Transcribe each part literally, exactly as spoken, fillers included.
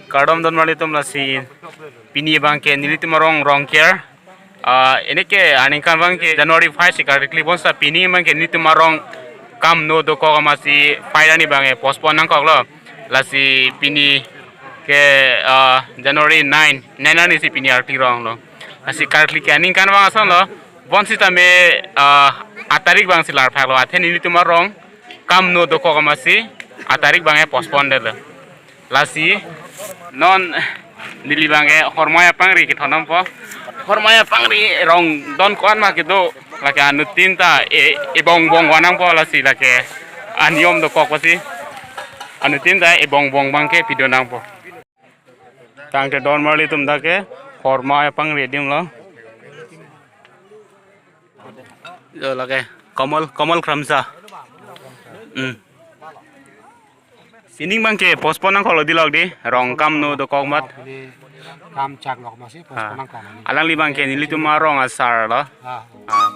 Kardom don marli atum, lasi pini abangke nelitum arong Rongker. Ah, ini ke aningkan abangke January five si karkli, bonta pini abangke nelitum arong kam no dokok amatsi five arni abangke postpone nangkoklo. Lasi pini ke, ah, January nine, nine arni si pini arti ronglo. Lasi karkli ke aningkan abang asonlo. Bonsitame, ah, atarik abangsi larphaklo. Athe nelitum arong kam no dokok amatsi atarik abangke postpone detlo. Lasi non neli abangke Hormai apangri kethon nangpo. Hormai apangri rong don ko-an ma kedo, lake anuttin ta e, ebong bong vanangpo, lasi lake aniom dokok pusi anuttin ta ebong bong abangke pidun nangpo. Tangte don marli atum, dak ke Hormai apangri adim lo. Jo lake Kamal, Kamal Kramsa. Hmm. Sining abangke postpone nangkoklo, dilok di, rong kam no dokok amat. Pini kam chak lok amatsi postpone nangkoklo. Alangli abangke nelitum arong asar lo. Ah. Ah.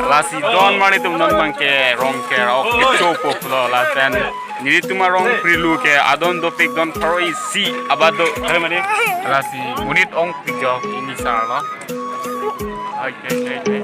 Lasi don marli atum, non abangke Rongker ok kecho poklo, lapen nelitum arong Prilu ke adon dopik don pharo isi abado. Lasi monit ongpik jo, ini sar lo. Oke, oke, oke.